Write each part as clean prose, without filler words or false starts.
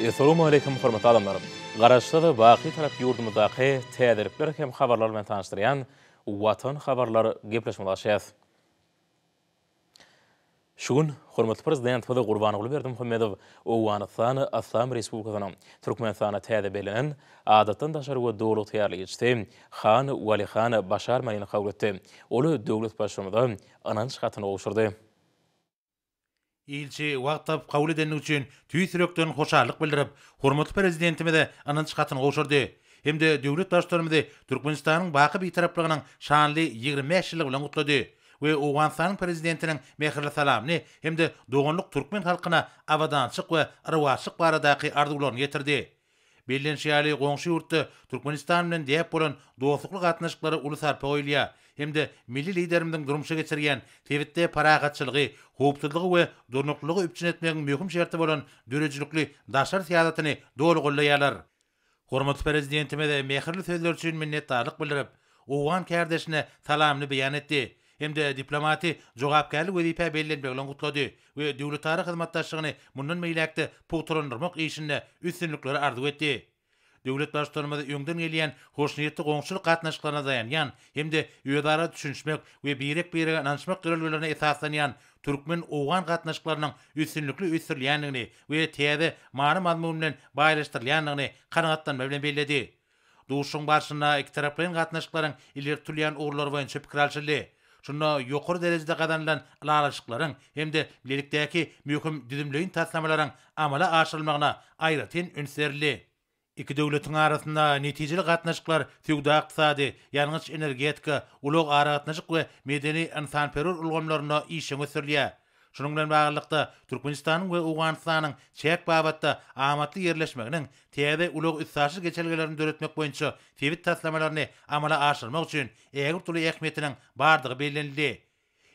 Essalawmaleýkim hormatly adamlar! Garaşsyz, baky Tarap ýurdumyzdaky täzelikler hem habarlar bilen tanyşdyrýan Watan habarlar gepleşigimizi açýas. Şu gün hormatly Prezidentimiz Gurbanguly Berdimuhamedow Owganystan Yslam Respublikasynyň Türkmenistana täze bellenen Adatdan daşary we Doly ygtyýarly ilçisi Han Walihan Başarmaýyny kabul etdi. Ol döwlet Baştutanymyza ynanç hatyny gowşurdy. Ilçi wagt tapyp kabul edendigi üçin tüýs ýürekden hoşallyk bildirip, hormatly Prezidentimize ynanç hatyny gowşurdy hem-de döwlet Baştutanymyzy Türkmenistanyň baky Bitaraplygynyň şanly 25 ýyllygy bilen gutlady we Owganystanyň Prezidentiniň mähirli salamyny hem-de doganlyk türkmen halkyna abadançylyk we rowaçlyk baradaky arzuwlaryny ýetirdi. Bellenişi ýaly, goňşy ýurtda Türkmenistan bilen däp bolan dostlukly gatnaşyklara uly sarpa goýulýar hem-de milli Liderimiziň durmuşa geçirýän, sebitde parahatçylygy, howpsuzlygy we durnuklylygy üpjün etmegiň möhüm şerti bolan döredijilikli daşary syýasatyny doly goldaýarlar. Hormatly Prezidentimiz mähirli sözler üçin minnetdarlyk bildirip, owgan kärdeşine salamyny beýan etdi hem-de diplomaty jogapkärli wezipä bellenmegi bilen gutlady we döwletara hyzmatdaşlygyny mundan beýläk-de pugtalandyrmak işinde üstünlikleri arzuw etdi. Döwlet Baştutanymyz öňden gelýän hoşniýetli goňşuçylyk gatnaşyklaryna daýanýan hem-de özara düşünişmek we birek-birege ynanyşmak ýörelgelerine esaslanýan türkmen-owgan gatnaşyklarynyň üstünlikli ösdürilýändigini we täze many-mazmun bilen baýlaşdyrylýandygyny kanagatlanma bilen belledi. Duşuşygyň barşynda ikitaraplaýyn gatnaşyklaryň ileri tutulýan ugurlary boýunça pikir alşyldy. Şunda ýokary derejede gazanylan ylalaşyklaryň hem-de bilelikdäki möhüm düzümleýin taslamalaryň amala aşyrylmagyna aýratyn üns berildi. Iki döwletiň arasynda netijeli gatnaşyklar söwda-ykdysady, ýangyç-energetika, ulag-aragatnaşyk we medeni-ynsanperwer ulgamlarynda işjeň ösdürilýär. Şunuň bilen baglylykda, Türkmenistanyň we Owganystanyň çäk babatda amatly ýerleşmeginiň täze ulag-üstaşyr geçelgelerini döretmek boýunça sebit taslamalaryny amala aşyrmak üçin ägirt uly ähmiýetiniň bardygy bellenildi.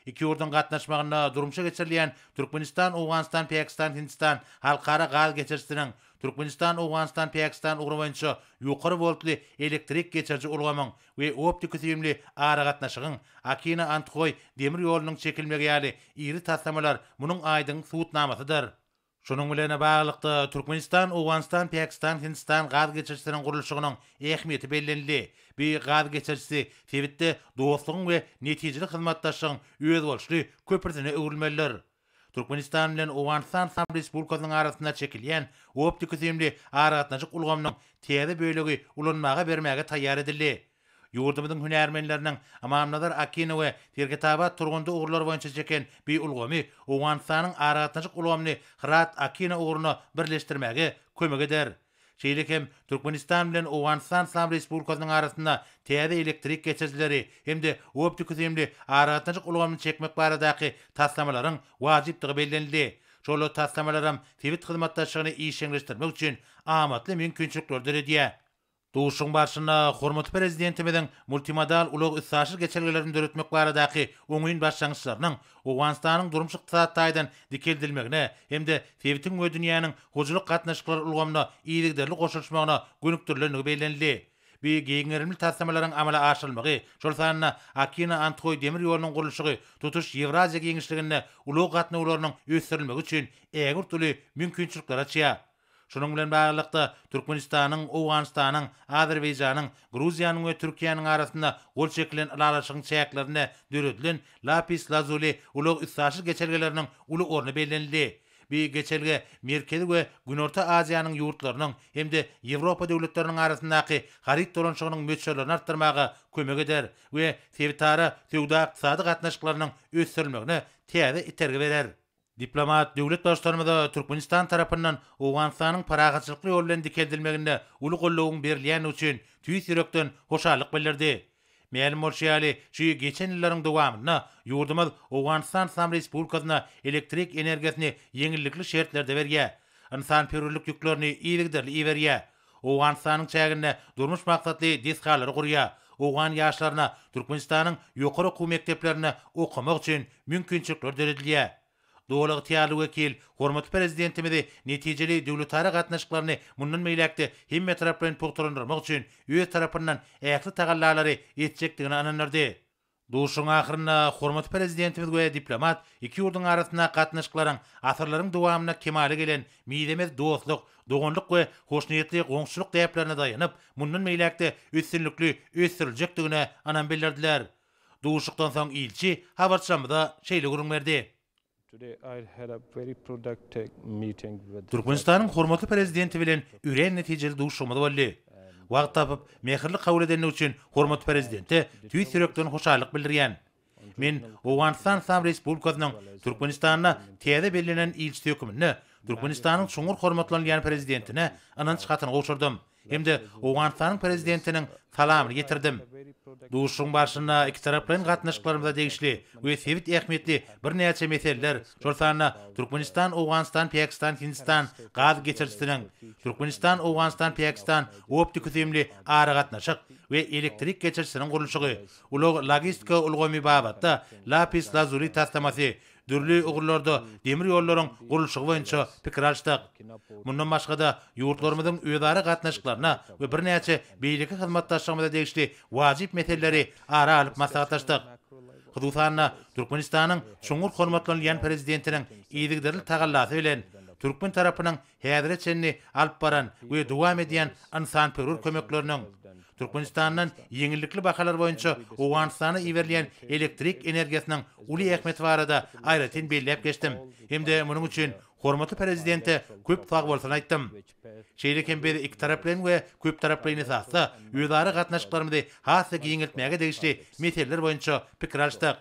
Iki ýurduň gatnaşmagynda durmuşa geçirilýän Türkmenistan-Owganystan-Pakistan-Hindistan halkara gaz geçirijisiniň, Türkmenistan-Owganystan-Pakistan ugry boýunça ýokary woltly elektrik geçiriji ulgamyň we optiki-süýümli aragatnaşygyň Akina-Andhoý demir ýolunyň çekilmegi ýaly iri taslamalar munuň aýdyň subutnamasydyr. Şunuň bilen baglylykda, Türkmenistan, Owganystan, Pakistan, Hindistan gaz geçirijisiniň gurluşygynyň ähmiýeti bellenildi. Bu gaz geçirijisi sebitde dostlugyň we netijeli hyzmatdaşlygyň özboluşly köprüsine öwrülmelidir. Türkmenistan bilen Owganystan Yslam Respublikasynyň arasynda çekilýän optiki-süýümli aragatnaşyk ulgamynyň täze bölegi ulanmaga bermäge taýýar edildi. Ýurdumyzyň hünärmenleriniň Ymamnazar Akina we Serhetabat Turgundy ugurlary boýunça çeken bi ulgamy Owganystanyň aragatnaşyk ulgamyny Hyrat Akina ugruna birleşdirmäge kömek eder. Şeýle hem Türkmenistan bilen Owganystan Yslam Respublikasynyň arasynda täze elektrik geçirijileri hem-de optiki-süýümli aragatnaşyk ulgamyny çekmek baradaky taslamalaryň wajypdygy bellenildi. Şol taslamalaram sebit hyzmatdaşlygyny işjeňleşdirmek üçin amatly mümkinçilikleri döredýär. Duşuşygyň barşynda hormatly Prezidentimiziň multimodal ulag-üstaşyr geçelgelerini döretmek baradaky oňyn başlangyçlarynyň Owganystanyň durmuş-ykdysady taýdan dikeldilmegine hem-de sebitiň we dünýäniň hojalyk gatnaşyklary ulgamyna yzygiderli goşulyşmagyna gönükdirilendigi bellenildi. Bu giň gerimli taslamalaryň amala aşyrylmagy, şol sanda Akina-Andhoý demir ýolunyň gurluşygy tutuş Ýewraziýa giňişliginde ulag gatnawlarynyň ösdürilmegi üçin ägirt uly mümkinçilikleri açýar. Şunuň bilen baglylykda, Türkmenistanyň, Owganystanyň, Azerbaýjanyň, Gruziýanyň we Türkiýäniň arasynda gol çekilen ylalaşygyň çäklerinde döredilen Lapis Lazuli ulag-üstaşyr geçelgeleriniň uly orny bellenildi. Bu geçelge Merkezi we Günorta Aziýanyň ýurtlarynyň hem-de Ýewropa döwletleriniň arasyndaky haryt dolanyşygynyň möçberlerini artdyrmaga kömek eder we sebitara söwda-ykdysady gatnaşyklarynyň ösdürilmegine täze itergi berer. Diplomat döwlet Baştutanymyza Türkmenistan tarapyndan Owganystanyň parahatçylykly ýol bilen dikeldilmeginde uly goldawyň berilýändigi üçin tüýs ýürekden hoşallyk bildirdi. Mälim bolşy ýaly, şu geçen ýyllaryň dowamynda ýurdumyz Owganystan Yslam Respublikasyna elektrik energiýasyny ýeňillikli şertlerde berýär, ynsanperwerlik ýüklerini yzygiderli iberýär, Owganystanyň çäginde durmuş maksatly desgalary gurýar, owgan ýaşlaryna Türkmenistanyň ýokary okuw mekdeplerinde okamak üçin mümkinçilikler döredilýär. Doly ygtyýarly wekil hormatly Prezidentimizi netijeli döwletara gatnaşyklaryny mundan beýläk-de hemmetaraplaýyn pugtalandyrmak üçin öz tarapyndan ähli tagallalary etjekdigine ynandyrdy. Duşuşygyň ahyrynda hormatly Prezidentimiz we diplomat iki ýurduň arasyndaky gatnaşyklaryň asyrlaryň dowamynda kemala gelen mizemez dostluk, doganlyk we hoşniýetli goňşuçylyk däplerine daýanyp, mundan beýläk-de üstünlikli ösdüriljekdigine ynam bildirdiler. Duşuşykdan soň ilçi habarçymyza şeýle gürrüň berdi. Türkmenistanyň hormatly Prezidenti bilen örän netijeli duşuşygymyz boldy. Wagt tapyp, mähirli kabul edendigi üçin hormatly Prezidente tüýs ýürekden hoşallyk bildirýän. Men Owganystan Yslam Respublikasynyň Türkmenistanda täze bellenen ilçisi höküminde Türkmenistanyň çuňňur hormatlanylýan Prezidentine ynanç hatyny gowşurdym. hem-de Owganystanyň Prezidentiniň salamyny getirdim. Duşuşygyň barşynda ikitaraplaýyn gatnaşyklarymyza degişli we sebit ähmiýetli birnäçe meseleler, şol sanda Türkmenistan, Owganystan, Pakistan, Hindistan gaz geçirijisiniň, Türkmenistan, Owganystan, Pakistan optiki-süýümli aragatnaşyk we elektrik geçirijisiniň gurluşygy, ulag-logistika ulgamy babatda Lapis Lazuli taslamasy, dürli ugurlarda demir ýollaryň gurluşygy boýunça pikir alyşdyk. Mundan başga-da, ýurtlarymyzyň özara gatnaşyklaryna we birnäçe beýleki hyzmatdaşlygymyza degişli wajyp meseleleri ara alyp maslahatlaşdyk. Hususan-da, Türkmenistanyň çuňňur hormatlanylýan Prezidentiniň yzygiderli tagallasy bilen, türkmen tarapynyň häzire çenli alyp baran we dowam edýän ynsanperwer kömekleriniň, Türkmenistandan ýeňillikli bahalar boýunça Owganystana iberilýän elektrik energiýasynyň uly ähmiýeti barada aýratyn belläp geçdim hem-de munuň üçin hormatly Prezidente köp sagbolsun aýtdym. Şeýle hem biz ikitaraplaýyn we köptaraplaýyn esasda özara gatnaşyklarymyzy has-da giňeltmäge degişli meseleler boýunça pikir alyşdyk.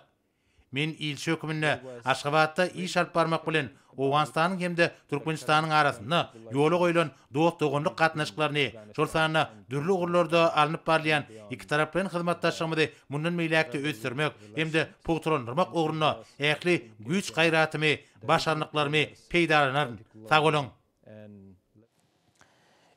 Men ilçi höküminde Aşgabatda iş alyp barmak bilen, Owganystanyň hem-de Türkmenistanyň arasynda ýola goýlan dost-doganlyk gatnaşyklaryny, şol sanda dürli ugurlarda alnyp barylýan ikitaraplaýyn hyzmatdaşlygymyzy mundan beýläk-de ösdürmek hem-de pugtalandyrmak ugrunda ähli güýç-gaýratymy, başarnyklarymy peýdalanaryn. Sag boluň!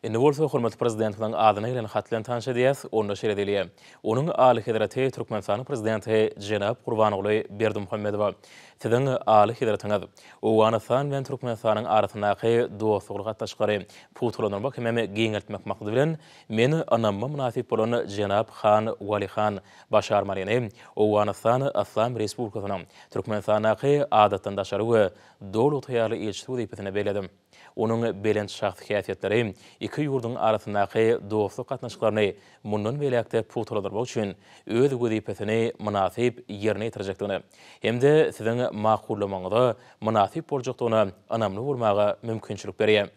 Indi bolsa hormatly Prezidentimiziň adyna gelen hat bilen tanyş edýäs. Onda şeýle diýilýär, Onuň Alyhezreti Türkmenistanyň Prezidenti jenap Gurbanguly Berdimuhamedowa, Siziň Alyhezretiňiz, Owganystan bilen Türkmenistanyň arasyndaky dostlukly gatnaşyklary pugtalandyrmak hemem giňeltmek maksady bilen, men ynamyma mynasyp bolan jenap Han Walihan Başarmalini Owganystan Yslam Respublikasynyň Türkmenistandaky Adatdan daşary we Doly ygtyýarly ilçisi wezipesine belledim. Onuň belent şahsy häsiýetleri iki ýurduň arasyndaky dostluk gatnaşyklaryny mundan beýläk-de pugtalandyrmak üçin öz wezipesini mynasyp ýerine ýetirjekdigine hem-de siziň makullamagyňyza mynasyp boljakdygyna ynamly bolmaga mümkinçilik berýär.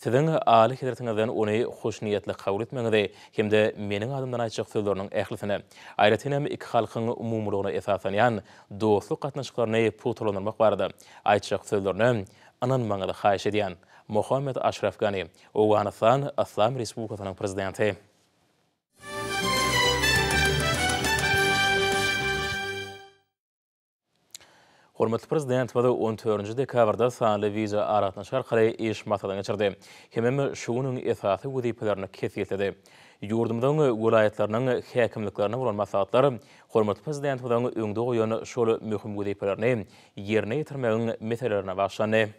Siziň Alyhezretiňizden ony hoşniýetli kabul etmegiňizi hem-de meniň adymdan aýtjak sözleriniň ählisine, aýratyn hem iki halkyň umumylygyna esaslanýan dostluk gatnaşyklaryny pugtalandyrmak barada aýtjak sözlerine ynanmagyňyzy haýyş edýän. Mohammed Aşraf Gani, Owganystan Yslam Respublikasynyň Prezidenti. Hormatly Prezidentimiz on dördünji dekabrda sanly wideoaragatnaşyk arkaly iş maslahatyny geçirdi hemem şu günüň esasy wezipelerini kesgitledi. Ýurdumyzyň welaýatlarynyň häkimliklerinde bolan maslahatlar hormatly Prezidentimiziň öňde goýan şol möhüm wezipelerini ýerine ýetirmegiň meselelerine bagyşlandy.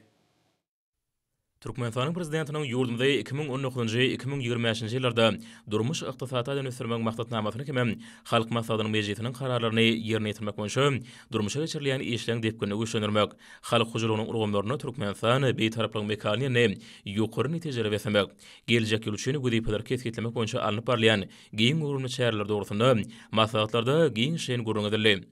Türkmenistanyň Prezidentiniň ýurdumyzy 2019-njy, 2025-nji ýyllarda durmuş-ykdysady taýdan ösdürmegiň Maksatnamasyny hemem Halk Maslahatynyň Mejlisiniň Kararlaryny ýerine ýetirmek boýunça durmuşa geçirilýän işleň depginini güýçlendirmek, halk hojalygynyň ulgamlarynda Türkmenistan Bitaraplygyň mekany ýylyny ýokary netijelere beslemek, geljek ýyl üçin wezipeleri kesgitlemek boýunça alnyp barylýan giň göwrümli çäreler dogrusynda maslahatlarda giňişleýin gürrüň edildi.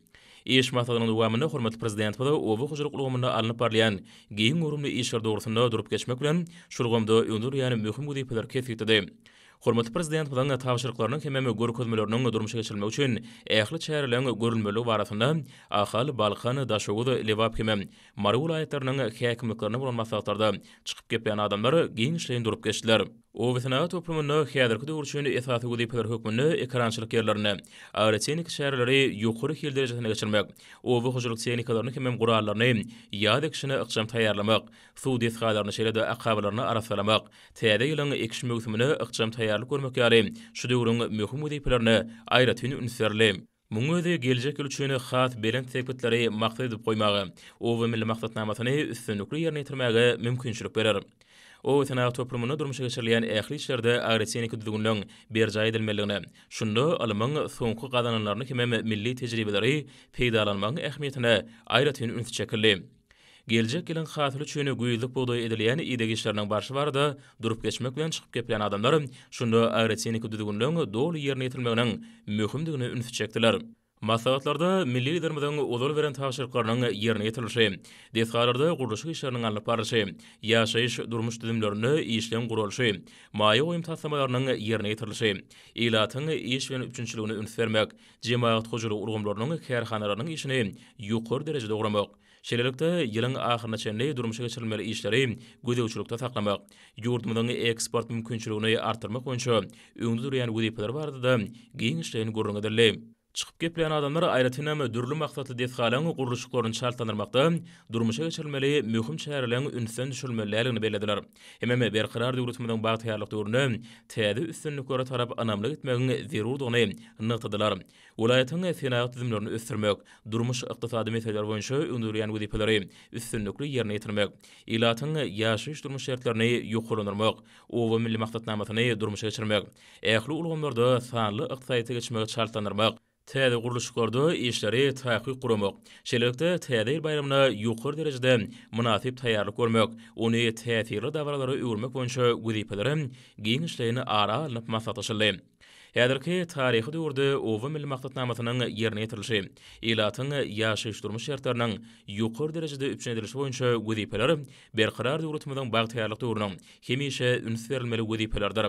Iş maslahatynyň dowamynda hormatly Prezidentimiz oba hojalyk ulgamynda alnyp barylýan giň göwrümli işler dogrusynda durup geçmek bilen, şu ulgamda öňde durýan möhüm wezipeleri kesgitledi. Hormatly Prezidentimiziň tabşyryklarynyň hemem görkezmeleriniň durmuşa geçirilmegi üçin ähli çäreleriň görülmelidigi barasynda Ahal, Balkan, Daşoguz, Lebap hemem Mary welaýatlarynyň häkimliklerinde bolan maslahatlarda çykyp geplän adamlar giňişleýin durup geçdiler. Obasenagat toplumynda häzirki döwür üçin esasy wezipeler hökmünde ekerançylyk ýerlerinde agrotehniki çäreleri ýokary hil derejesinde geçirmek, oba hojalyk tehnikalaryny hemem gurallaryny ýaz ekişine ykjam taýýarlamak, suw desgalaryny şeýle-de akabalaryny arassalamak, täze ýylyň ekiş möwsümine ykjam taýýarlyk görmek ýaly şu döwrüň möhüm wezipelerine aýratyn üns berildi. Munuň özi geljek ýyl üçin has belent sepgitleri maksat edip goýmaga, Oba milli maksatnamasyny üstünlikli ýerine ýetirmäge mümkinçilik berer. Oba senagat toplumynda durmuşa geçirilýän ähli işlerde agrotehniki düzgünleň berjaý edilmelidigine, şunda ylmyň soňky gazananlaryny hemem milli tejribeleri peýdalanmagyň ähmiýetine aýratyn üns çekildi. Geljek ýylyň hasyly üçin güýzlük bugdaý edilýän ideg işleriniň barşy barada durup geçmek bilen çykyp geplän adamlar şunda agrotehniki düzgünleň doly ýerine ýetirilmeginiň möhümdigine ünsi çekdiler. Maslahatlarda milli Liderimiziň ozal beren tabşyryklarynyň ýerine ýetirilişi, desgalarda gurluşyk işleriniň alnyp barlyşy, ýaşaýyş-durmuş düzümlerinde işleň guralyşy, maýa goýum taslamalarynyň ýerine ýetirilişi, ilatyň iş bilen üpjünçiligine üns bermek, jemagat hojalygy ulgamlarynyň kärhanalarynyň işini ýokary derejede guramak, şeýlelikde, ýylyň ahyryna çenli durmuşa geçirilmeli işleri gözegçilikde saklamak, ýurdumyzyň eksport mümkinçiligini artdyrmak boýunça öňde durýan wezipeler barada-da giňişleýin gürrüň edildi. Çykyp geplän adamlar aýratynam dürli maksatly desgalaryň gurluşyklaryny çaltlandyrmakda durmuşa geçirilmeli möhüm çäreleriň ünsden düşürilmeli däldigini bellediler. Hemem Berkarar döwletimiziň bagtyýarlyk döwründe täze üstünliklere tarap ynamly gitmegiň zerurdygyny nygtadylar. Welaýatyň senagat düzümlerini ösdürmek, durmuş-ykdysady meseleler boýunça öňde durýan wezipeleri üstünlikli ýerine ýetirmek, ilatyň ýaşaýyş-durmuş şertlerini ýokarlandyrmak, Oba milli maksatnamasyny durmuşa geçirmek, ähli ulgamlarda sanly ykdysadyýete geçmegi çaltlandyrmak, täze gurluşyklarda işleri takyk guramak, şeýlelikde, Täze ýyl baýramyna ýokary derejede mynasyp taýýarlyk görmek, ony täsirli dabaralara öwürmek boýunça wezipeler giňişleýin ara alnyp maslahatlaşyldy. Häzirki taryhy döwürde Oba milli maksatnamasynyň ýerine ýetirilişi, ilatyň ýaşaýyş-durmuş şertleriniň ýokary derejede üpjün edilişi boýunça wezipeler Berkarar döwletimiziň bagtyýarlyk döwrüniň hemişe üns berilmeli wezipelerdir.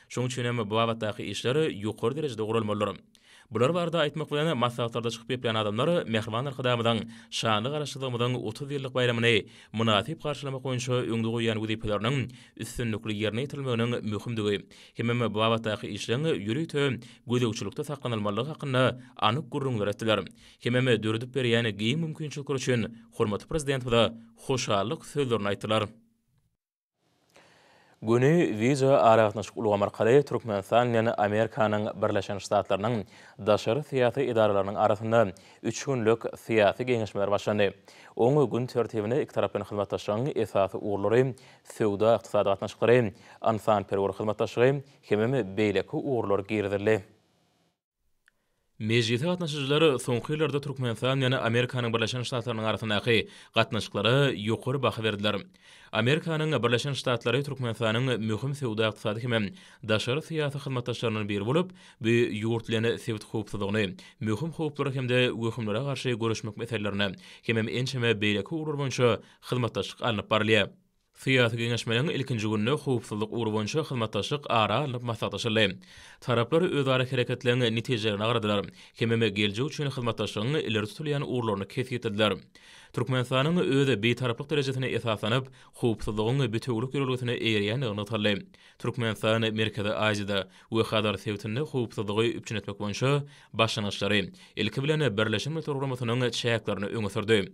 Şonuň üçin hem bu babatdaky işler ýokary derejede guralmalydyr. Bular barada aýtmak bilen, maslahatlarda çykyp geplän adamlar mähriban Arkadagymyzyň şanly Garaşsyzlygymyzyň 30 ýyllyk baýramyny mynasyp garşylamak boýunça öňde goýýan wezipeleriniň üstünlikli ýerine ýetirilmeginiň möhümdigi hemem bu babatdaky işleň ýörite gözegçilikde saklanylmalydygy hakynda anyk gürrüňler etdiler hemem döredip berýän giň mümkinçilikler üçin hormatly Prezidentimize hoşallyk sözlerini aýtdylar. Göni wideo aragatnaşyk ulgamy arkaly Türkmenistan bilen Amerikanyň Birleşen Ştatlarynyň daşary syýasy edaralarynyň arasynda üç günlük syýasy geňeşmeler başlandy. Oň gün tertibine ikitaraplaýyn hyzmatdaşlygyň esasy ugurlary, söwda-ykdysady gatnaşyklary, ynsanperwer hyzmatdaşlygy hemem beýleki ugurlar girizildi. Mejlise gatnaşyjylar soňky ýyllarda Türkmenistan bilen Amerikanyň Birleşen Ştatlarynyň arasyndaky gatnaşyklara ýokary baha berdiler. Amerikanyň Birleşen Ştatlary Türkmenistanyň möhüm söwda-ykdysady hemem daşary syýasy hyzmatdaşlaryndan biri bolup, bu ýurt bilen sebit howpsuzlygyny, möhüm howplara hem-de wehimlere garşy göreşmek meselelerinde hemem ençeme beýleki ugurlar boýunça hyzmatdaşlyk alnyp barylýar. Syýasy geňeşmeniň ilkinji gününde howpsuzlyk ugry boýunça hyzmatdaşlyk ara alnyp maslahatlaşyldy. Taraplar özara hereketleň netijelerine garadylar hemem geljek üçin hyzmatdaşlygyň ileri tutulýan ugurlaryny kesgitlediler. Türkmenistanyň öz Bitaraplyk derejesine esaslanyp, howpsuzlygyň bitewülik ýörelgesine eýerýändigi nygtaldy. Türkmenistan Merkezi Aziýada we Hazar sebitinde howpsuzlygy üpjün etmek boýunça başlangyçlary, ilki bilen, Birleşen Milletler Guramasynyň çäklerinde öňe sürdi.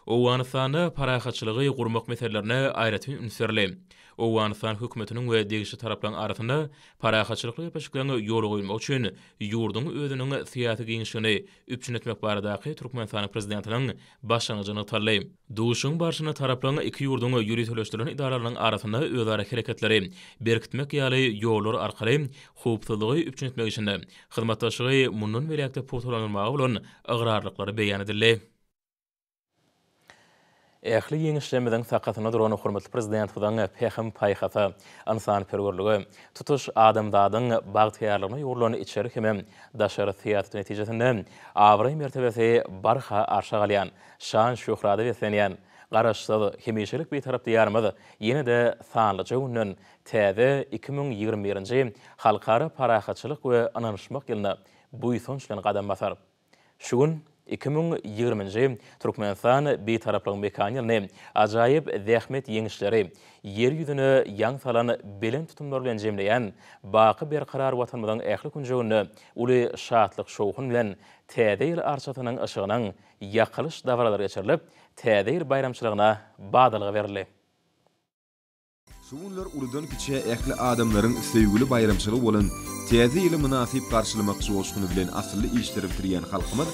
Owganystanda parahatçylygy gurmak meselelerine aýratyn üns berildi. Owganystan hökümetiniň we degişli taraplaryň arasynda parahatçylykly gepleşikleriň ýola goýulmagy üçin ýurduň özüniň syýasy giňişligini üpjün etmek baradaky Türkmenistanyň Prezidentiniň başlangyjy nygtaldy. Duşuşygyň barşynda taraplaryň iki ýurduň ýöriteleşdirilen edaralarynyň arasynda özara hereketleri berkitmek ýaly ýollar arkaly howpsuzlygy üpjün etmek işinde hyzmatdaşlygy mundan beýläk-de pugtalandyrmaga bolan ygrarlyklary beýan edildi. Ähli ýeňişlerimiziň sakasynda duran hormatly Prezidentimiziň pähim-paýhasa, ynsanperwerlige, tutuş adamzadyň bagtyýarlygyna ýugrulan içeri hemem daşary syýasaty netijesinde abraý-mertebesi barha arşa galýan, şan-şöhrata beslenýän Garaşsyz, hemişelik Bitarap Diýarymyz ýene-de sanlyja günden täze 2021-nji Halkara parahatçylyk we ynanyşmak ýylyna buýsanç bilen gadam basar. Şu gün 2020-nji Türkmenistan Bitaraplygyň mekany ýylyny ajaýyp zähmet ýeňişleri, Ýer ýüzüne ýaň salan belent tutumlar bilen jemleýän baky berkarar Watanymyzyň ähli künjeginde uly şatlyk-şowhun bilen Täze ýyl arçasynyň yşygynyň ýakylyş dabaralary geçirilip, Täze ýyl baýramçylygyna badalga berildi. Şu günler uludan-kiçä ähli adamlaryň söýgüli baýramçylygy bolan. Täze ýyly mynasyp garşylamak joşguny bilen asylly işleri bitirýän halkymyz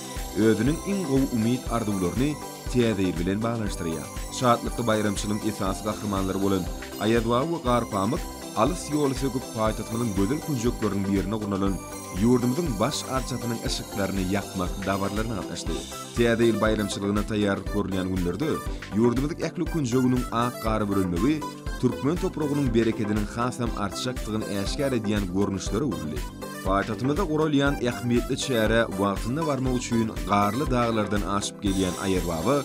özüniň iň gowy umyt-arzuwlaryny Täze ýyl bilen baglanyşdyrýar. Şatlykly baýramçylygyň esasy gahrymanlary bolan Aýazbaba we Garpamyk alys ýoly söküp paýtagtymyzyň gözel künjekleriniň birinde gurnalan ýurdumyzyň baş arçasynyň yşyklaryny ýakmak dabaralaryna gatnaşdy. Täze ýyl baýramçylygyna taýýarlyk görülýän günlerde ýurdumyzyň ähli künjeginiň ak gara bürünmegi türkmen topragynyň berekediniň hasam artjakdygyny äşgär edýän görnüşlere öwrüldi. Paýtagtymyzda guralýan ähmiýetli çärä wagtynda barmak üçin garly daglardan aşyp gelýän Aýazbaba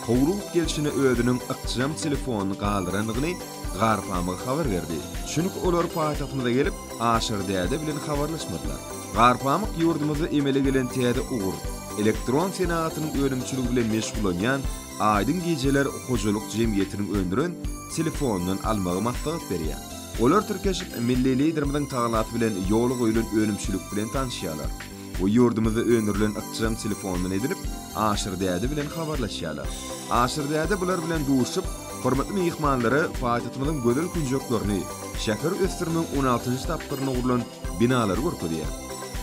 howlugyp gelşine özüniň ykjam telefonyny galdyrandygyny Garpamyga habar berdi. Çünki olar paýtagtymyza gelip, Aşyr däde bilen habarlaşmadylar. Garpamyk ýurdumyzda emele gelen täze ugur, elektron senagatynyň önümçiligi bilen meşgullanýan Aýdyň gijeler hojalyk jemgyýetiniň öndüren telefonyndan almagy maslahat berýär. Olar tirkeşip, milli Liderimiziň tagalasy bilen ýola goýlan önümçilik bilen tanyşýarlar we ýurdumyzda öndürilen ykjam telefondan edinip, Aşyr däde bilen habarlaşýarlar. Aşyr däde bular bilen duşup, hormatly myhmanlara paýtagtymyzyň gözel künjeklerini, şäheri ösdürmegiň on altynjy tapgyrynda gurlan binalary görkezýär.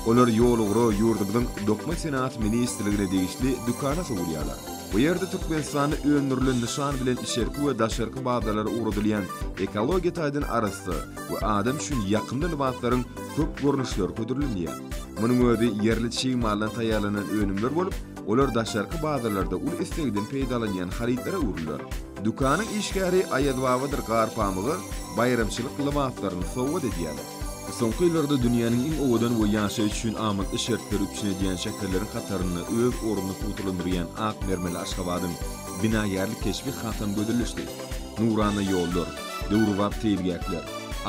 Olar ýolugra ýurdumyzyň Dokma senagaty ministrligine degişli dükana sowulýarlar. Bu ýerde Türkmenistanda öndürilen nyşan bilen içerki we daşarky bazarlara ugradylýan ekologiýa taýdan arassa we adam üçin ýakymly lybaslaryň köp görnüşleri hödürlenýär. Munuň özi ýerli çig maldan taýýarlanan önümler bolup, olar daşarky bazarlarda uly islegden peýdalanýan harytlara öwrüler. Dükanyň işgäri Aýazbabadyr Garpamyga baýramçylyk lybaslaryny sowgat edýärler. Soňky ýyllarda dünýäniň iň owadan we ýaşaýyş üçin amatly şertleri üpjün edýän şäherleriň hatarynda öz ornuny pugtalandyrýan ak mermerli Aşgabadyň binagärlik keşbi hasam gözelleşdi. Nurana ýollar, döwrebap seýilgähler,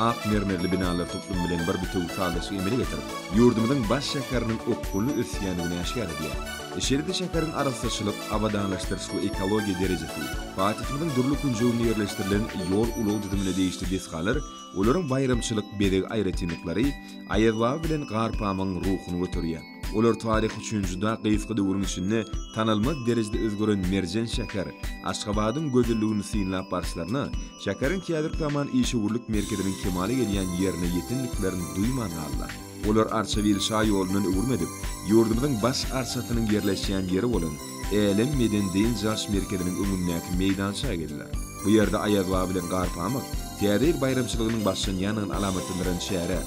ak mermerli binalar toplumy bilen bir bitewi sazlaşyk emele getirip, ýurdumyzyň baş şäheriniň okgunly ösýändigini äşgär edýär. Şeýle-de şäheriň arassaçylyk, abadanlaşdyryş we ekologiýa derejesi, paýtagtymyzyň dürli künjeginde ýerleşdirilen ýol-ulag düzümine degişli desgalar Olaryň baýramçylyk bezeg aýratynlyklary Aýazbaba bilen Garpamygyň ruhuny göterýär. Olar taryh üçin juda gysga döwrüň içinde tanalmaz derejede özgeren merjen şäher, Aşgabadyň gözelligini synlap baryşlaryna, şäheriň häzirki zaman işewürlik merkeziniň kemala gelýän ýerine ýetendiklerini duýman galdylar. Olar Arçabil şa ýolundan öwrüm edip, ýurdumyzyň baş arçasynyň ýerleşýän ýeri bolan Älem medeni-dynç alyş merkeziniň öňündäki meýdança geldiler. Bu ýerde Aýazbaba bilen Garpamyk Täze ýyl baýramçylygynyň başlanýandygyny alamatlandyran çärä,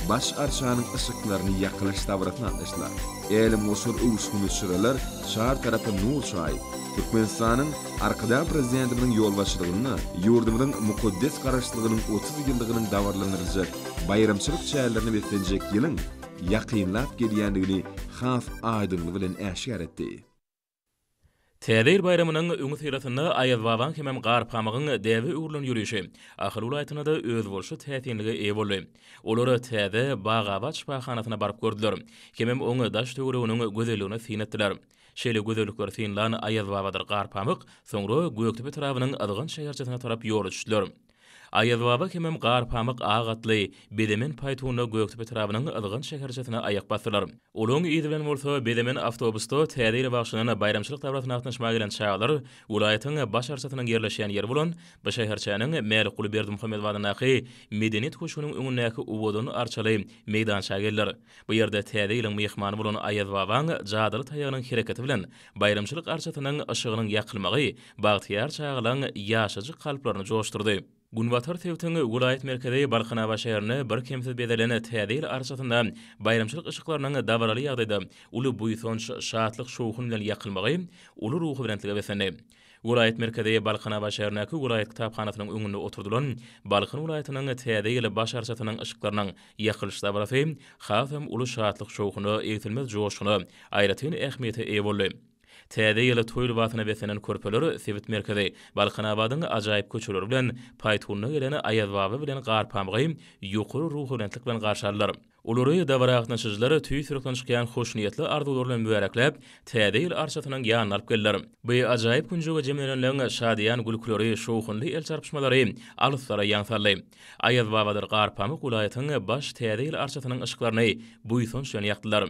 Baş arçanyň yşyklaryny ýakylyş dabarasyna gatnaşdylar. Älemgoşar öwüşginli çyralar çar tarapa nur çaýyp, Türkmenistanyň Arkadag Prezidentimiziň ýolbaşçylygynda ýurdumyzyň mukaddes Garaşsyzlygynyň 30 ýyllygynyň dabaralandyryljak baýramçylyk çärelerine beslenjek ýylyň ýakynlap gelýändigini has aýdyňlygy bilen äşgär etdi. Täze ýyl baýramynyň öňüsyrasynda Aýazbabaň hemem Garpamygyň däbe öwrülen ýörişi Ahal welaýatynda-da özboluşly täsinlige eýe boldy. Olar täze Bagabat şypahanasyna baryp gördüler hemem oň daş-töwereginiň gözelligine syn etdiler. Şeýle gözellikleri synlan Aýazbabadyr Garpamyk soňra Gökdepe etrabynyň Yzgant şäherçesine tarap ýola düşdüler. Aýazbaba hemem Garpamyk ak atly, bezemen paýtunda Gökdepe etrabynyň Yzgant şäherçesine aýak basdylar. Olaryň yzy bilen bolsa bezemen awtobusda Täze ýyla bagyşlanan baýramçylyk dabarasyna gatnaşmaga gelen çagalar welaýatyň baş arçasynyň ýerleşýän ýeri bolan bu şäherçäniň Mälikguly Berdimuhamedow adyndaky Medeniýet köşgüniň öňündäki owadan arçaly meýdança geldiler. Bu ýerde Täze ýylyň myhmany bolan Aýazbabaň jadyly taýagynyň hereketi bilen baýramçylyk arçasynyň yşygynyň ýakylmagy bagtyýar çagalaň ýaşajyk kalplaryny joşdurdy. Günbatar sebitiň welaýat merkezi Balkanabat şäherinde birkemsiz bezelen Täze ýyl arçasynda baýramçylyk yşyklarynyň dabaraly ýagdaýda uly buýsanç, şatlyk-şowhun bilen ýakylmagy uly ruhubelentlige beslendi. Welaýat merkezi Balkanabat şäherindäki welaýat kitaphanasynyň öňünde oturdylan Balkan welaýatynyň Täze ýyl baş arçasynyň yşyklarynyň ýakylyş dabarasy hasam uly şatlyk-şowhuna, egsilmez joşguna, aýratyn ähmiýete eýe boldy. Täze ýyl toý lybasyna beslenen körpeler sebit merkezi Balkanabadyň ajaýyp köçeleri bilen paýtunda gelen Aýazbaba bilen Garpamygy ýokary ruhubelentlik bilen garşy aldylar. Olary dabara gatnaşyjylar tüýs ýürekden çykýan hoşniýetli arzuwlar bilen mübärekläp, Täze ýyl arçasynyň ýanyna alyp geldiler. Bu ajaýyp künjege jemlenenleň şadyýan gülküleri, şowhunly el çarpyşmalary alyslara ýaň saldy. Aýazbabadyr Garpamyk welaýatyň baş Täze ýyl arçasynyň yşyklaryny buýsanç bilen ýakdylar.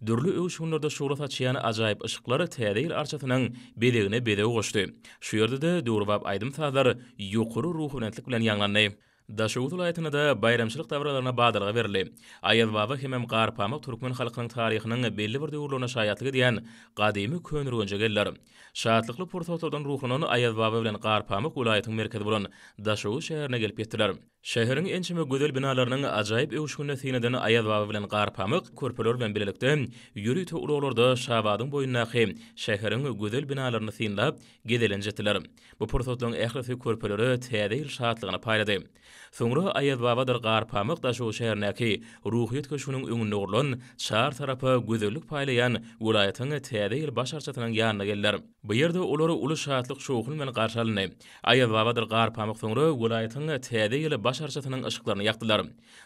Dürli öwüşginlerde şugla saçýan ajaýyp yşyklar Täze ýyl arçasynyň bezegine bezeg goşdy. Şu ýerde-de döwrebap aýdym-sazlar ýokary ruhubelentlik bilen ýaňlandy. Daşoguz welaýatynda-da baýramçylyk dabaralaryna badalga berildi. Aýazbaba hemem Garpamyk türkmen halkynyň taryhynyň belli bir döwürlerine şaýatlyk edýän gadymy Köneürgenje geldiler. Şatlykly pursatlardan ruhlanan Aýazbaba bilen Garpamyk welaýatyň merkezi bolan Daşoguz şäherine gelip ýetdiler. Şäheriň ençeme gözel binalarynyň ajaýyp öwüşginine syn eden Aýazbaba bilen Garpamyk körpeler bilen bilelikde ýörite ulaglarda Şabadyň boýundaky şäheriň gözel binalaryny synlap, gezelenç etdiler. Bu pursatlaryň ählisi körpelere Täze ýyl şatlygyny paýlady. Soňra Aýazbabadyr Garpamyk Daşoguz şäherindäki Ruhyýet köşgüniň öňünde gurlan, çar tarapa gözellik paýlaýan welaýatyň Täze ýyl baş arçasynyň ýanyna geldiler. Bu ýerde olar uly şatlyk-şowhun bilen garşy alyndy. Aýazbabadyr Garpamyk soňra welaýatyň Täze ýyl baş arçasynyň yşyklaryny ýakdylar.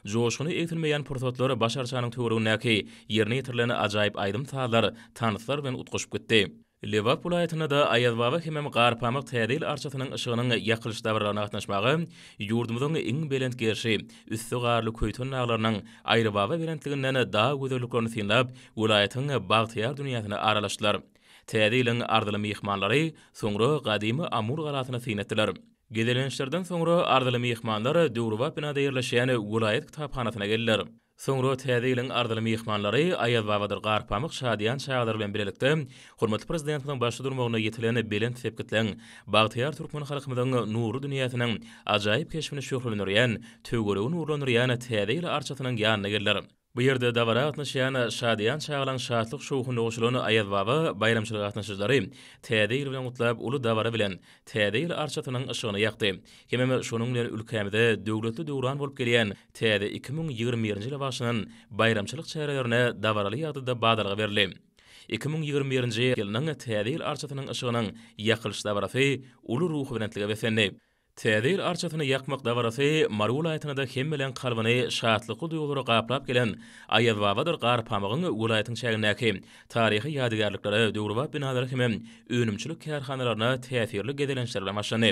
Joşguny egsilmeýän pursatlar baş arçanyň töweregindäki ýerine ýetirilen ajaýyp aýdym-sazlar, tanslar bilen utgaşyp gitdi. Lebap welaýatynda-da Aýazbaba hemem Garpamyk Täze ýyl arçasynyň yşygynyň ýakylyş dabaralaryna gatnaşmaga ýurdumyzyň iň belent gerşi, üsti garly Köýten daglarynyň Aýrybaba belentliginden dag gözelliklerini synlap, welaýatyň bagtyýar dünýäsine aralaşdylar. Täze ýylyň arzyly myhmanlary soňra gadymy Amul galasyna syn etdiler. Gezelençlerden soňra arzyly myhmanlar döwrebap binada ýerleşýän welaýat kitaphanasyna geldiler. Soňra Täze ýylyň arzyly myhmanlary Aýazbabadyr Garpamyk şadyýan çagalar bilen bilelikde hormatly Prezidentimiziň başda durmagynda ýetilen belent sepgitleň, bagtyýar türkmen halkymyzyň nurly dünýäsiniň ajaýyp keşbini şöhlelendirýän, töweregi nurlandyrýan Täze ýyl arçasynyň ýanyna geldiler. Bu ýerde dabara gatnaşýan şadyýan çagalaň şatlyk-şowhunyna goşulan Aýazbaba baýramçylyga gatnaşyjylary Täze ýyl bilen gutlap, uly dabara bilen Täze ýyl arçasynyň yşygyny ýakdy. Hemem şonuň bilen ülkämize döwletli döwran bolup gelýän täze 2021-nji ýyla bagyşlanan baýramçylyk çärelerine dabaraly ýagdaýda badalga berildi. 2021-nji ýylyň Täze ýyl arçasynyň yşygynyň ýakylyş dabarasy uly ruhubelentlige beslendi. Täze ýyl arçasyny ýakmak dabarasy Mary welaýatynda-da hemmeleň kalbyny şatlykly duýgulara gaplap gelen Aýazbabadyr Garpamygyň welaýatyň çägindäki taryhy ýadygärliklere, döwrebap binalara hemem önümçilik kärhanalaryna täsirli gezelençler bilen başlandy.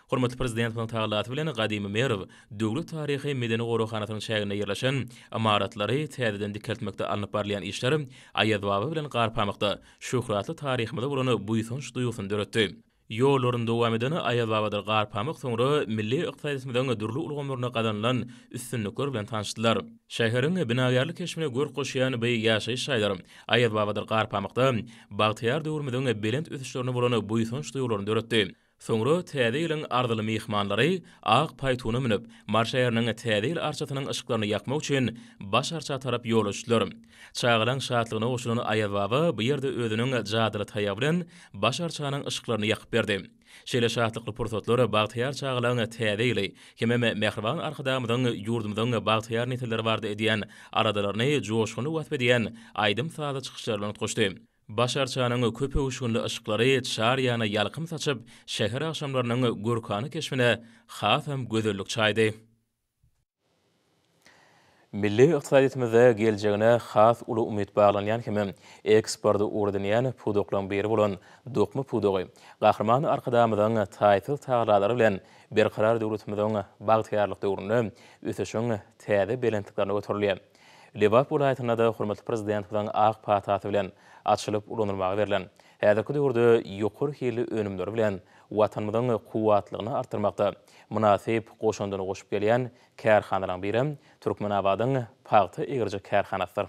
Hormatly Prezidentimiziň tagallasy bilen gadymy Merw döwlet taryhy-medeni goraghanasynyň çäginde ýerleşen ymaratlary täzeden dikeltmekde alnyp barylýan işler Aýazbaba bilen Garpamykda şöhratly taryhymyza bolan buýsanç duýgusyny döretdi. Ýollaryny dowam eden Aýazbabadyr Garpamyk soňra milli ykdysadyýetimiziň dürli ulgamlarynda gazanylan üstünlikler bilen tanyşdylar. Şäheriň binagärlik keşbine görk goşýan bu ýaşaýyş jaýlary Aýazbabadyr Garpamykda bagtyýar döwrümiziň belent ösüşlerine bolan buýsanç duýgularyny döretdi. Soňra Täze ýylyň arzyly myhmanlary ak paýtuna münüp, Mary şäheriniň Täze ýyl arçasynyň yşyklaryny ýakmak üçin Baş arça tarap ýola düşdüler. Çagalaň şatlygyna goşulan Aýazbaba bu ýerde özüniň jadyly taýagy bilen Baş arçanyň yşyklaryny ýakyp berdi. Şeýle şatlykly pursatlar bagtyýar çagalaň Täze ýyly hemem mähriban Arkadagymyzyň ýurdumyzyň bagtyýar nesilleri barada edýän aladalaryny joşgunly wasp edýän aýdym-sazly çykyşlar bilen utgaşdy. Baş arçanyň köp öwüşginli yşyklary çar ýana ýalkym saçyp, şäher agşamlarynyň görkana keşbine hasam gözellik çaýdy. Milli ykdysadyýetimizde geljegine has uly umyt baglanýan hem eksporty ugur edinýän pudaklaryň biri bolan dokma pudagy Gahryman Arkadagymyzyň taýsyz tagallalary bilen Berkarar döwletimiziň bagtyýarlyk döwründe ösüşiň täze belentliklerine göterilýär. Lebap welaýatynda-da hormatly Prezidentimiziň ak patasy bilen açylyp ulanylmaga berlen, häzirki döwürde ýokary hilli önümleri bilen Watanymyzyň kuwwatlygyny artdyrmakda mynasyp goşandyny goşup gelýän kärhanalaryň birem Türkmenabadyň pagta egriji kärhanasydyr.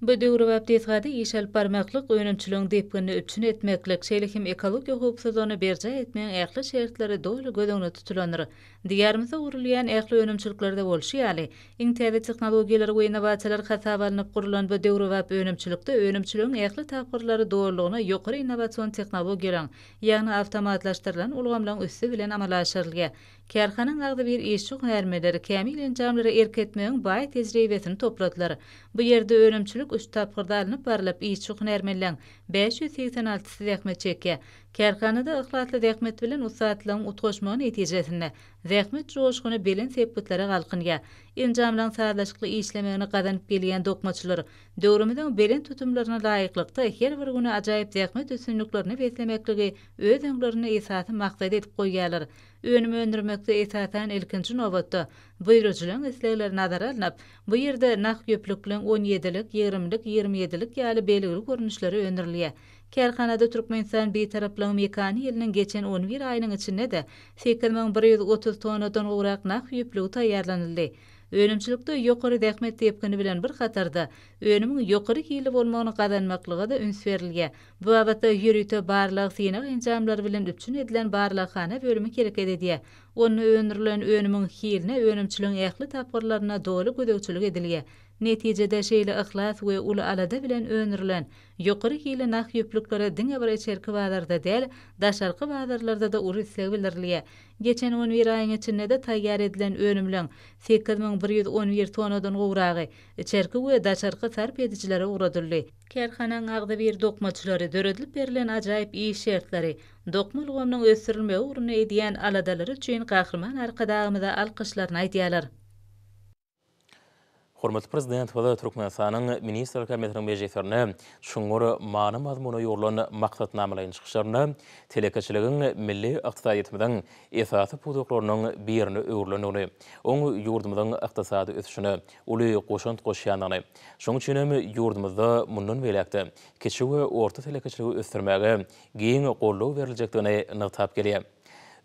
Bu döwrebap desgada iş alyp barmaklyk, önümçiligiň depginini üpjün etmeklik, şeýle hem ekologiýa howpsuzlygyny berjaý etmegiň ähli şertleri doly göz öňünde tutulandyr. Diýarymyzda gurulýan ähli önümçiliklerde bolşy ýaly, iň täze tehnologiýalar we innowasiýalar hasaba alnyp gurlan bu döwrebap önümçilikde önümçiligiň ähli tapgyrlary dolulygyna ýokary innowasion tehnologiýalaryň, ýagny awtomatlaşdyrylan ulgamlaryň üsti bilen amala aşyrylýar. Kärhanaň agzybir işçi-hünärmenleri kämil enjamlara erk etmegiň baý tejribesini topladylar. Bu ýerde önümçilik üç tapgyrda alnyp barlyp, işçi-hünärmenleň 586-sy zähmet çekýär. Kärhanada yhlasly zähmet bilen ussatlygyň utgaşmagy netijesinde, zähmet joşguny belent sepgitlere galkynýar. Enjamlaryň sazlaşykly işlemegini gazanyp gelýän dokmaçylar döwrümiziň belent tutumlaryna laýyklykda her bir güni ajaýyp zähmet üstünliklerine beslemekligi öz öňlerinde esasy maksat edip goýýarlar. Önüm öndürmekde esasan ilkinji nobatda buýrujylaryň islegleri nazara alnyp, bu ýerde nah ýüplükleň on ýedilik, ýigrimilik, 27 ýaly belgili görnüşleri öndürilýär. Kärhanada Türkmenistan Bitaraplygyň mekany ýylynyň geçen on bir aýynyň içinde-de 8130 tonnadan gowrak nah ýüplügi taýýarlanyldy. Önümçilikde ýokary zähmet depgini bilen bir hatarda, önümiň ýokary hilli bolmagyny gazanmaklyga-da üns berilýär. Bu babatda ýörite barlag-synag enjamlary bilen üpjün edilen barlaghana bölümi hereket edýär. Onda öndürilen önümiň hiline önümçiligiň ähli tapgyrlarynda doly gözegçilik edilýär. Netijede, şeýle yhlas we uly alada bilen öndürilen ýokary hilli nah ýüplüklere diňe bir içerki bazarda däl, daşarky bazarlarda-da uly isleg bildirilýär. Geçen on bir aýyň içinde-de taýýar edilen önümleň 8111 tonnadan gowragy içerki we daşarky sarp edijilere ugradyldy. Kärhananyň agzybir dokmaçylary döredilip berlen ajaýyp iş şertleri, dokma ulgamynyň ösdürilmegi ugrunda edýän aladalary üçin Gahryman Arkadagymyza alkyşlaryny aýdýarlar. Hormatly Prezidentimiz Türkmenistanyň Ministrler Kabinetiniň mejlislerinde çuňňur many-mazmuna ýugrulan maksatnamalaýyn çykyşlarynda telekeçiligiň milli ykdysadyýetimiziň esasy pudaklarynyň birine öwrülendigini, oň ýurdumyzyň ykdysady ösüşine uly goşant goşýandygyny, şonuň üçin hem ýurdumyzda mundan beýläk-de kiçi we orta telekeçiligi ösdürmäge giň goldaw beriljekdigini nygtap gelýär.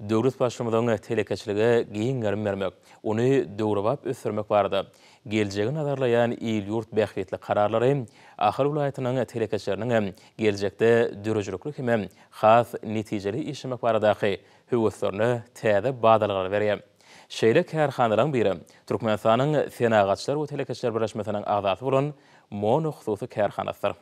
Döwlet Baştutanynyň telekeçilige giň gerim bermek, ony döwrebap ösdürmek barada geljegi nazarlaýan il-ýurt bähbitli kararlary Ahal welaýatynyň telekeçileriniň hem geljekde döredijilikli hemem has netijeli işlemek baradaky höweslerine täze badalgalary berýär. Şeýle kärhanalaryň biri Türkmenistanyň Senagatçylar we telekeçiler birleşmesiniň agzasy bolan Mono hususy kärhanasydyr.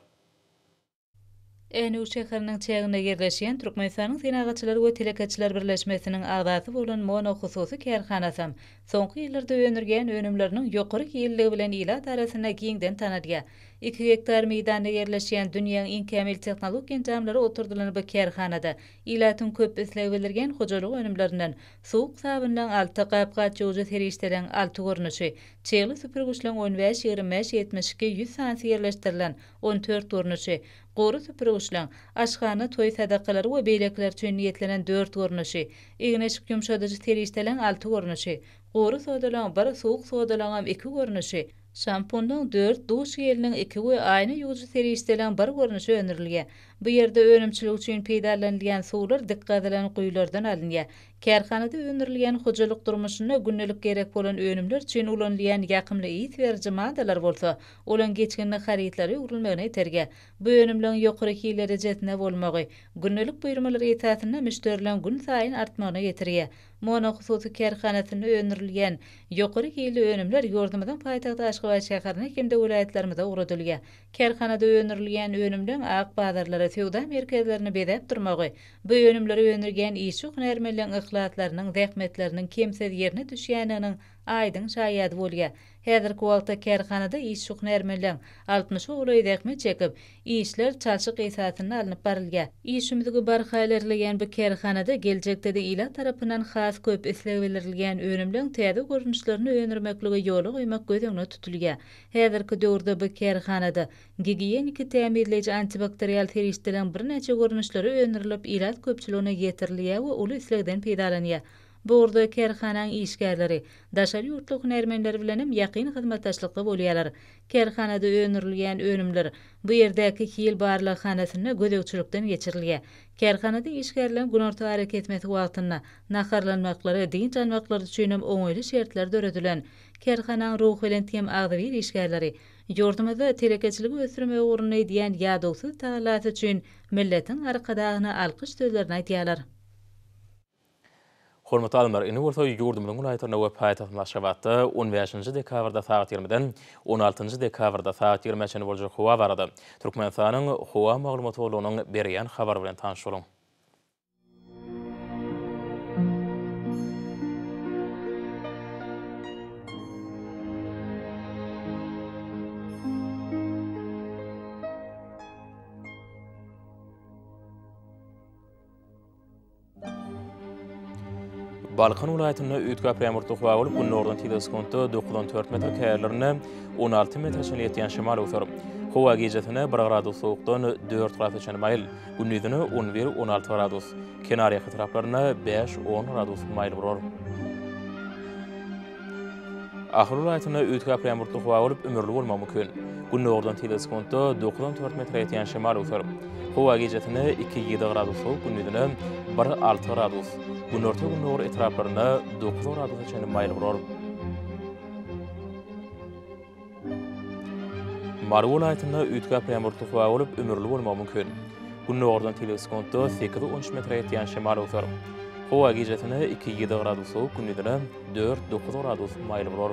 Änew şäheriniň çäginde ýerleşýän Türkmenistanyň Senagatçylar we telekeçiler birleşmesiniň agzasy bolan Mono hususy kärhanasam soňky ýyllarda öndürýän önümleriniň ýokary hilliligi bilen ilat arasynda giňden tanalýar. Iki gektar meýdanda ýerleşýän dünýäň iň kämil tehnologik enjamlary oturdylan bu kärhanada ilatyň köp isleg bildirýän hojalyk önümlerinden suwuk sabynlaň alty, gap-gaç ýuwujy serişdeleň alty görnüşi, çygly süpürgiçleň on bäş, 25, 72, 100 sanysy ýerleşdirilen 14 görnüşi, gury süpürgiçleň, aşhana, toý sadakalary we beýlekiler üçin niýetlenen dört görnüşi, egin-eşik ýumşadyjy serişdeleň alty görnüşi, gury sodalaň bir, suwuk sodalaňam iki görnüşi, şampunlaň dört, duş geliniň iki we aýna ýuwujy serişdeleň bir görnüşi öndürilýär. Bu ýerde önümçilik üçin peýdalanylýan suwlar dik gazylan guýulardan alynýar. Kärhanada öndürilýän hojalyk durmuşynda gündelik gerek bolan önümler üçin ulanylýan ýakymly ys beriji maddalar bolsa, olaň geçginli harytlara öwrülmegine iterýär. Bu önümleň ýokary hil derejesinde bolmagy, gündelik buýurmalar esasynda müşderileň günsaýyn artmagyna getirýär. Mono hususy kärhanasynda öndürilýän ýokary hilli önümler ýurdumyzyň paýtagty Aşgabat şäherine hem-de welaýatlarymyza ugradylýar. Kärhanada öndürilýän önümleň ak bazarlary, söwda merkezlerini bezäp durmagy, bu önümleri öndürýän işçi-hünärmenleň yhlaslarynyň, zähmetleriniň kemsiz ýerine düşýändiginiň aýdyň şaýady bolýar. Häzirki wagtda kärhanada işçi-hünärmenleň altmyşa golaýy zähmet çekip, işler çalşyk esasynda alnyp barylýar. Iş ümzügi barha ilerleýän bu kärhanada geljekde-de ilat tarapyndan has köp isleg bildirilýän önümleň täze görnüşlerini öndürmekligi ýola goýmak göz öňünde tutulýar. Häzirki döwürde bu kärhanada gigiýeniki tämizleýji antibakterial serişdeleriň birnäçe görnüşleri öndürilip, ilat köpçüligine ýetirilýär we uly islegden peýdalanýar. Bu ugurda kärhananyň işgärleri daşary ýurtly hünärmenler bilen hem ýakyn hyzmatdaşlykda bolýarlar. Kärhanada öndürilýän önümler bu ýerdäki hil barlaghanasynda gözegçilikden geçirilýär. Kärhanada işgärleriň günorta arakesmesi wagtynda naharlanmaklary, dynç almaklary üçin hem oňaýly şertler döredilen. Kärhananyň ruhubelent hem agzybir işgärleri ýurdumyzda telekeçiligi ösdürmek ugrunda edýän ýadawsyz tagallasy üçin milletiň Arkadagyna alkyş sözlerini aýdýarlar. Hormatly alymlar, indi bolsa ýurdumyzyň welaýatlarynda we paýtagtymyz Aşgabatda on bäşinji dekabrda sagat ýigrimiden on altynjy dekabrda sagat ýigrimä çenli boljak howa barada Türkmenistanyň Howa maglumat gullugynyň berýän habary bilen tanyş boluň. Balkan welaýatynda üýtgäp ýagmurtly howa bolup, günordan tizligi sekuntda dokuz-on dört metr, käýerlerinde 16 metre çenli ýetýän şemal öwser. Howa gijesine bir gradus sowukdan dört gradus çenli maýyl, gündizine on bir-on alty gradus, kenarýaka etraplarynda bäş-on gradus maýyl bolar. Ahal welaýatynda üýtgäp ýagmurtly howa bolup, ümürli bolmagy mümkin. Gündogardan tizligi sekuntda 9-14 metre ýetýän şemal öwser. Howa gijesine 2-7 gradus sowuk, gündizine 1-6 gradus. Günorta-gündogar etraplarynda 9 gradusa çenli maýyl bolar. Mary welaýatynda üýtgäp ýagmurtly howa bolup, ümürli bolmagy mümkin. Gündogardan tizligi sekuntda 8-13 metre ýetýän şemal öwser. Howa gijesine 2-7 gradus sowuk, gündizine 4-9 gradus maýyl bolar.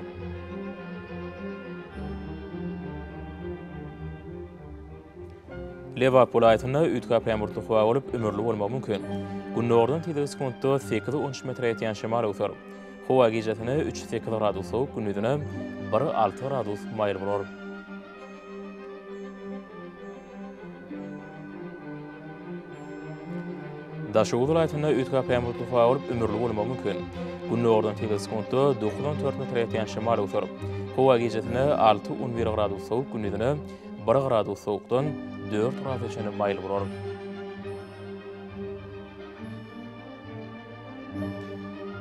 Lebap welaýatynda üýtgäp ýagmurtly howa bolup, ümürli bolmagy mümkin. Gündogardan tizligi sekuntda 8-13 metre ýetýän şemal öwser. Howa gijesine 3-8 gradus sowuk, gündizine 1-6 gradus maýyl bolar. Daşoguz welaýatynda üýtgäp ýagmurtly howa bolup, ümürli bolmagy mümkin. Gündogardan tizligi sekuntda 9-14 metre ýetýän şemal öwser. Howa gijesine 6-11 gradus sowuk, gündizine 1 gradus sowukdan 4 gradusa çenli maýyl bolar.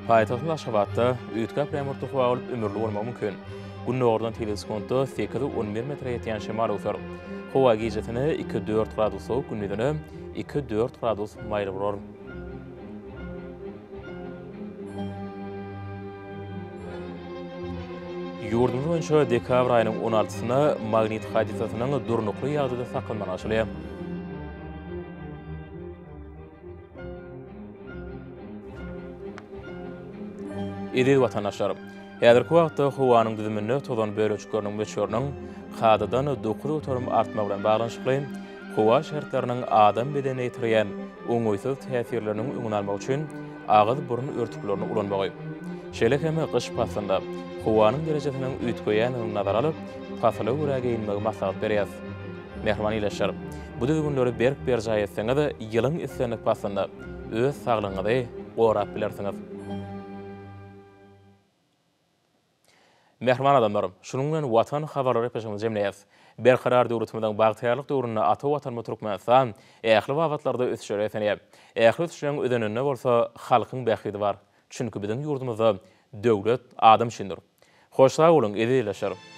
Paýtagtymyz Aşgabatda üýtgäp ýagmurtly howa bolup, ümürli bolmagy mümkin. Gündogardan tizligi sekuntda 8-11 metre ýetýän şemal öwser. Howa gijesine 2-4 gradus sowuk, gündizine 2-4 gradus maýyl bolar. Ýurdumyz boýunça dekabr aýynyň on altysyna magnit hadysasynyň durnukly ýagdaýda saklanmagy garaşylýar. Eziz watandaşlar! Häzirki wagtda howanyň düzüminde tozan bölejikleriniň möçberiniň kadadan 9% artmagy bilen baglanyşykly howa şertleriniň adam bedenine ýetirýän oňaýsyz täsirleriniň öňüni almak üçin agyz-burun örtüklerini ulanmagy, şeýle hem gyş paslynda howanyň derejesiniň üýtgeýändigini nazara alyp, pasyla görä geýinmegi maslahat berýäris. Mähriban ildeşler, bu düzgünleri berk berjaý etseňiz, ýylyň islendik paslynda öz saglygyňyzy gorap bilersiňiz. Mähriban adamlar, şunuň bilen Watan habarlary gepleşigimizi jemleýäris. Berkarar döwletimiziň bagtyýarlyk döwründe ata Watanymyz Türkmenistan ähli babatlarda ösüşlere beslenýär. Ähli ösüşleriň özeninde bolsa halkyň bähbidi bar. Çünki biziň ýurdumyzda döwlet adam üçindir. Hoş sag boluň, eziz ildeşler!